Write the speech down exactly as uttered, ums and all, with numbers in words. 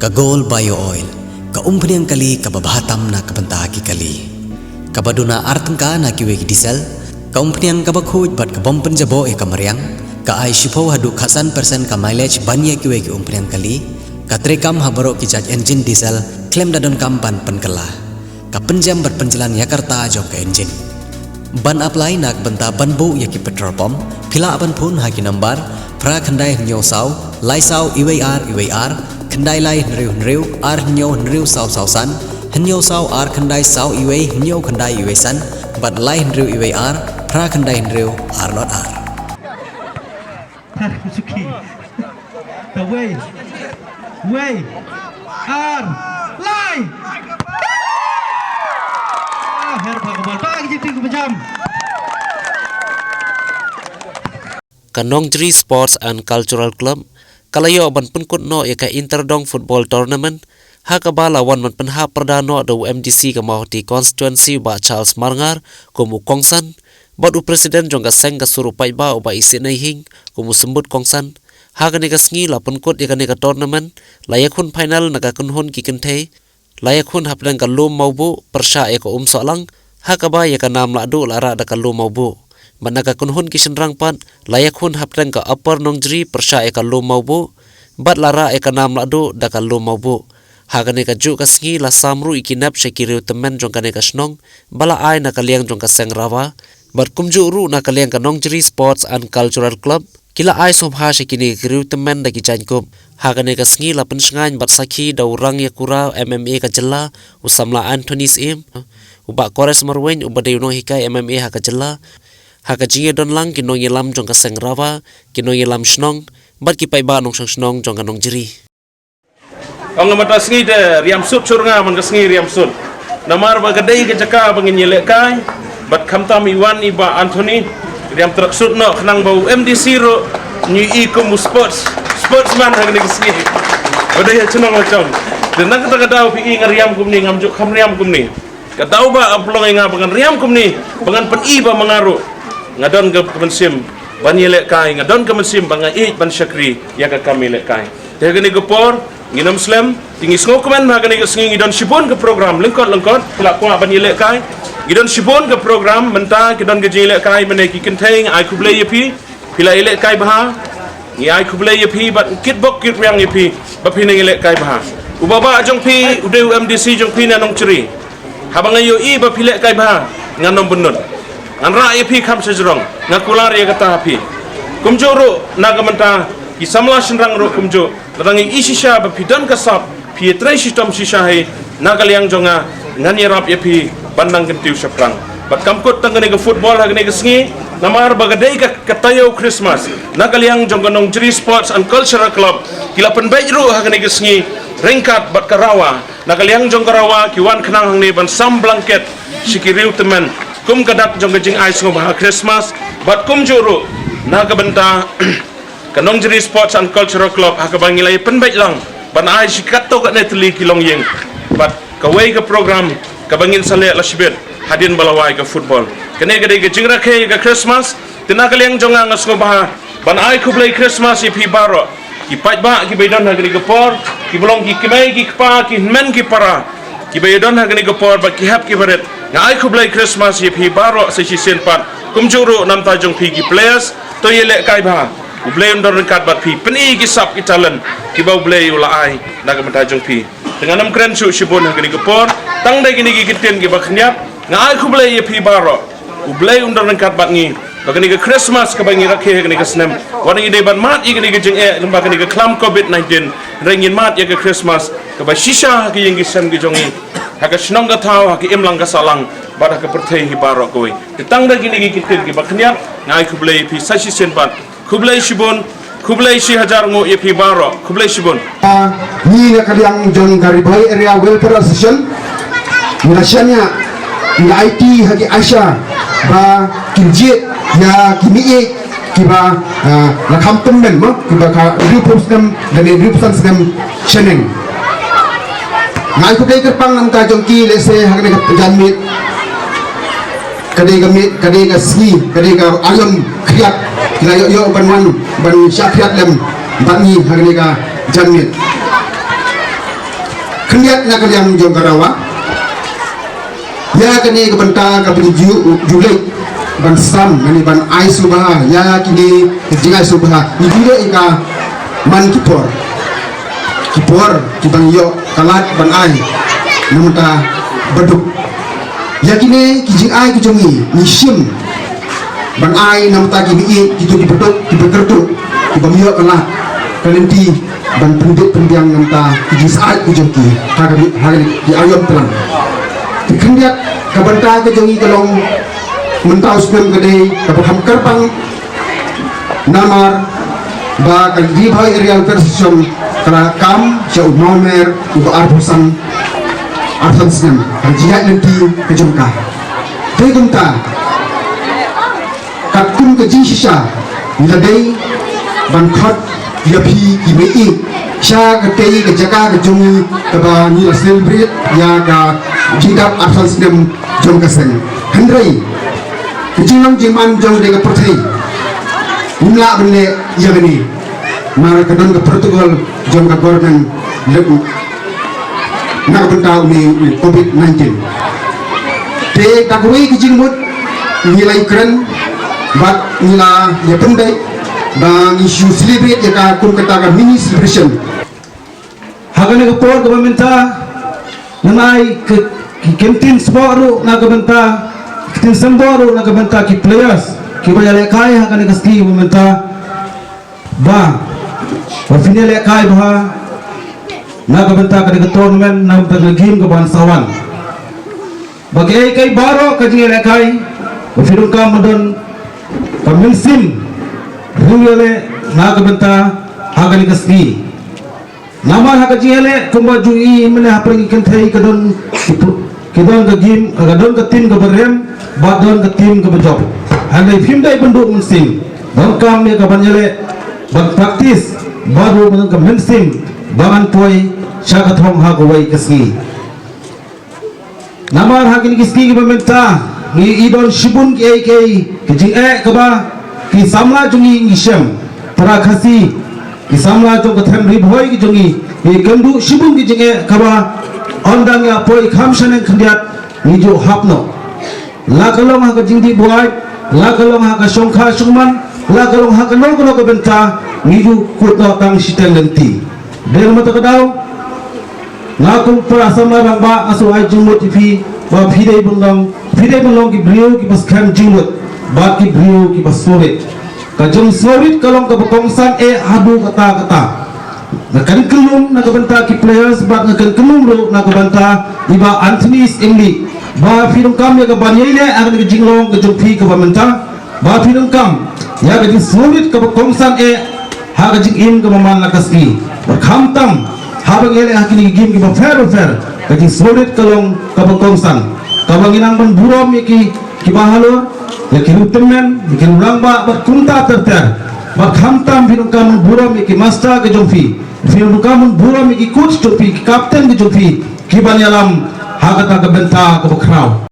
Ka Gold Bio Oil, ka umphniang kali kaba bha tam na ka bynta ki kali. Kaba duna ar tyngka na kiwei ki diesel, ka umphniang kaba khuid bad ka bym pynjaboh ïa ka mariang, ka ai shiphew haduh khatsan percent ka mileage ban ïa kiwei ki umphniang kali, ka treikam ha baroh ki jait engine diesel, khlem da donkam ban pynkylla. Ka pynjem bad pynjlan ïa ka rta jong ka engine. Ban apply na ka bynta ban buh ïa ki petrol pump, phi lah ban phone ha ki number phra khyndai hynñiew saw, lai saw iwei ar iwei ar, khyndai lai hynriew hynriew, ar hynñiew hynriew saw saw san, hynñiew saw ar khyndai saw iwei hynñiew khyndai iwei san, bad lai hynriew iwei ar, phra khyndai hynriew ar lot ar. Suki. Wei. Wei. Ar. Lai. Ah, her pa ka bol. Pa ki jitu ka pejam. Ka Nongjri Sports and Cultural Club ka la ïoh ban pynkut noh ïa ka Interdong Football Tournament, ha kaba la wan ban pynhap pyrda noh da u M D C ka Mawhati Constituency, Bah Charles Marngar, kum u kongsan, bad u President jong ka seng ka sur u paidbah, u Bah Isinei Hing, kum u symbud kongsan. Ha kane ka sngi la pynkut ïa kane ka tournament, la ïakhun final na ka kynhun ki kynthei, la ïakhun hapdeng ka Lum Mawbuh pyrshah ïa ka Umsohlang, ha kaba ïa ka nam lahduh la rah da ka Lum Mawbuh. Bad na ka kynhun ki shynrang pat, la ïakhun hapdeng ka Upper Nongjri pyrshah ïa ka Lum Mawbuh, bad la rah ïa ka nam lahduh da ka Lum Mawbuh. Ha kane kajuh ka sngi la sam ruh ïa ki nep sha ki riew tymmen jong kane ka shnong, ba la ai na ka liang jong ka seng RAWA, bad kumjuh ruh na ka liang ka Nongjri Sports and Cultural Club, ki la ai sngewbha sha kine ki riew tymmen da ki jaiñkup. Ha kane ka sngi la pynshngaiñ bad sakhi da u rangïakura M M A ka jylla, u samla Anthony Syiem, u Bah Kores Marwein uba dei u nonghikai M M A ha ka jylla, ha ka jingïadon lang ki nongïalam jong ka seng RAWA, ki nongïalam shnong, bad ki paidbah nongshong shnong jong ka Nongjri. Ong nga mynta sngi te riam sut shuh nga man ka sngi riam sut. Namar ba ka dei ka jaka ba ngin ïalehkai, bad khamtam i wan i Bah Anthony, riam track sut noh khnang ba u M D C ruh ngi i kum u sports, sportsman ha kane ka sngi. Ba dei ha chnong la chong. Te na kata ka daw phi i nga riam kumne, ngam ju kham riam kumne. Ka daw ba ap long ïa nga ba ngan riam kumne, ba ngan pyn-i ba ma nga ruh nga don ka mynsiem ban ïalehkai, nga don ka mynsiem ba nga ïeit ban shakri ïa ka kam ïalehkai. Te ha kane ka por ngin ym slem, te ngi sngewkmen ha kane ka sngi ngi don shibun ka program lyngkot lyngkot, phi la kwah ban ïalehkai. Ngi don shibun ka program mynta, ki don ka jingïalehkai mynne ki kynthei, nga ai khublei ïa phi. Phi la ïalehkai bha, ngi ai khublei ïa phi bad kit bok kit riang ïa phi ba phi nang ïalehkai bha. U baba jong phi u dei u M D C jong phi na Nongchri. Haba nga ïohi ba phi lehkai bha, ngan ym bynnud. Ngan rah ïa phi kham sha jrong, nga kular ïa kata ha phi. Kumjuh ruh na ka mynta ki samla shynrang ruh kumjuh. Lada ngi i shisha ba phi don ka sap, phi ïatrei shitom shisha hi, na ka liang jong nga ngan ïarap ïa phi ban nang kyntiew shaphrang. Bad kam kut tang kane ka football ha kane ka sngi, namar ba ka dei ka, ka taïew Christmas. Na ka liang jong ka Nongjri Sports and Cultural Club ki la pynbeit ruh ha kane ka sngi ryngkat bad ka RAWA. Na ka liang jong ka RAWA ki wan khnang hangne ban sam blanket sha ki riew tymmen kum ka dak jong ka jingai sngewbha Christmas. Bad kumjuh ruh na ka bynta ka Nongjri Sports and Cultural Club ha kaba ngi la ïa pynbeit lang ban ai shi katto katne tylli ki longïing. Bad kawei ka program kaba ngin sa leh la shibit hadien ba la wai ka football. Kane ka dei ka jingrakhe ïa ka Christmas. Te na ka liang jong nga nga sngewbha ban ai khublei Christmas ïa phi baroh, ki paidbah kiba ïadon ha kane ka por, kiba long ki kmie ki kpa, ki hynmen ki para kiba ïadon ha kane ka por bad ki hep ki barit. Nga ai khublei Christmas ïa phi baroh sa shisien pat. Kumjuh ruh na bynta jong phi ki players, to ïalehkai bha. U Blei un don ryngkat bad phi, pyni ki sap ki talent kiba U Blei u la ai na ka bynta jong phi. Te ngan ym kren shuh shibun ha kane ka por, tang da kine ki kyntien kiba khyndiat, nga ai khublei ïa phi baroh. U Blei un don ryngkat bad ngi ba kane ka Christmas kaba ngi rakhe ha kane ka snem, wat ngi dei ban mad ïa kane ka jingeh lyngba kane ka khlam covid nineteen, hynrei ngin mad ïa ka Christmas kaba shisha ha ka ïing ka sem ka jong ngi, ha ka shnong ka thaw, ha ka imlang ka sahlang bad ha ka pyrthei hi baroh kawei. Te tang da kine ki kyntien kiba khyndiat, nga ai khublei ïa phi sa shisien pat. Khublei shibun, khublei shi hajar nguh ïa phi baroh, khublei shibun. Ah, ngi na ka liang jong ka Ri Bhoi Area Welfare Association, ngi la shaniah, ngi la aiti ha ki ASHA ba kin jied ïa ki mei kiba, ah, la kham tymmen mo, kiba ka hynriewphew snem lane hynriewphew san snem shaneng. Nga ai khublei kyrpang na ka bynta jong ki, lehse ha kane ka janmiet, ka dei ka miet, ka dei ka sngi, ka dei ka aïom khriat, ki la ïoh ïoh ban wan ban shah khriat lem bad ngi ha kane ka janmiet. khyndiat na ka liang jong ka Rawa. Ïa kane ka bynta ka pynjulei ban sam, mane ban ai sngewbha ïa kine ka jingai sngewbha. Ngi ju ïoh ïa ka man ki por, ki por kiba ngi ïoh ka lad ban ai na bynta baduk. Ïa kine ki jingai ki jong ngi ngi shim ban ai na bynta ki mei, kito ki baduk, ki bakyrduh, kiba ym ïoh ka lad ka lynti ban pyndep pynbiang na bynta ki jingsyaid ki jong ki ha ka, ha ka ki aïom tlang. Ki khyndiat ka bynta ka jong ngi ka long mynta u snem ka dei kaba kham kyrpang, namar ba ka Ri Bhoi Area Welfare Association ka la kam sha u mawmer uba arphew san, arphew san snem ha ka jingïaid lynti ka jong ka. Te kumta, katkum ka jingshisha, ngi la dei ban khot ïa phi ki mei sha katei ka jaka ka jong ngi kaba ngi la celebrate ïa ka jingdap arphew san snem jong ka seng. Hynrei ka jinglong jingman jong ka pyrthei, ngim lah ban leh ïa kane, namar ka don ka protocol jong ka government leh na ka bynta une u covid nineteen. Te da kawei ka jingmut ngi la ïakren bad ngi la ïapynbeit ba ngi shu celebrate ïa ka kum kata ka mini celebration. Ha kane ka por kaba mynta, ngan ai ka, ki kyntien sboh ruh na ka bynta, kyntien sboh ruh na ka bynta ki players kiba ïalehkai ha kane ka sngi kaba mynta. Ba, ba phin ïalehkai bha na ka bynta kane ka tournament, na ka bynta ka game kaban sa wan. Ba kaei kaei baroh ka jingïalehkai, ba phi donkam ban don ka mynsiem riewïaleh na ka bynta ha kane ka sngi. Namar ha ka jingïaleh kumba ju i mynne hapdeng ki kynthei ka don ki pu-, ki don ka game, ka don ka team kaba rem bad don ka team kaba jop. Hynrei phim dei ban duh mynsiem, donkam ïa ka ban ïaleh, ban practice bad ruh ban don ka mynsiem ba ngan poi sha ka thong ha kawei ka sngi. Namar ha kine ki sngi kiba mynta ngi i don shibun kiei kiei ki jingeh kaba ki samla jong ngi ngi shem. Para Khasi, ki samla jong ka them Ri Bhoi ki jong ngi, ngi kynduh shibun ki jingeh kaba ynda ngi ïa poi kham shaneng khyndiat ngi ju hap noh. La ka long ha ka jingdih buaid, la ka long ha ka shongkha shongman, la ka long ha kano kano ka bynta, ngi ju kut noh tang shiteng lynti. Dei na kata ka daw, nga kum para samla rangbah nga shu ai jingmut ïa phi ba phi dei ban long, phi dei ban long ki briew kiba skhem jingmut bad ki briew kiba sngewrit. Ka jingsngewrit ka long kaba kongsan eh haduh katta katta. Nga kynlong na ka bynta ki players bad nga kynlong ruh na ka bynta i Bah Anthony Syiemlieh ba phi donkam ïa ka ban ïaineh ha ka jinglong ka jong phi kaba mynta. Ba phi donkam ïa ka jingsngewrit kaba kongsan eh ha ka jingim kaba man la ka sngi. Bad khamtam haba ngi ïaleh ha kine ki game kiba pher bapher, ka jingsngewrit ka long kaba kongsan. Kaba ngi nang ban burom ïa ki, kiba halor, ïa ki riewtymmen, ïa ki rangbah bad kumta ter ter. Bad khamtam phi donkam ban burom ïa ki master ka jong phi. Phi donkam ban burom ïa ki coach jong phi, ki captain ka jong phi, kiban ïalam ha kata ka bynta kaba khraw.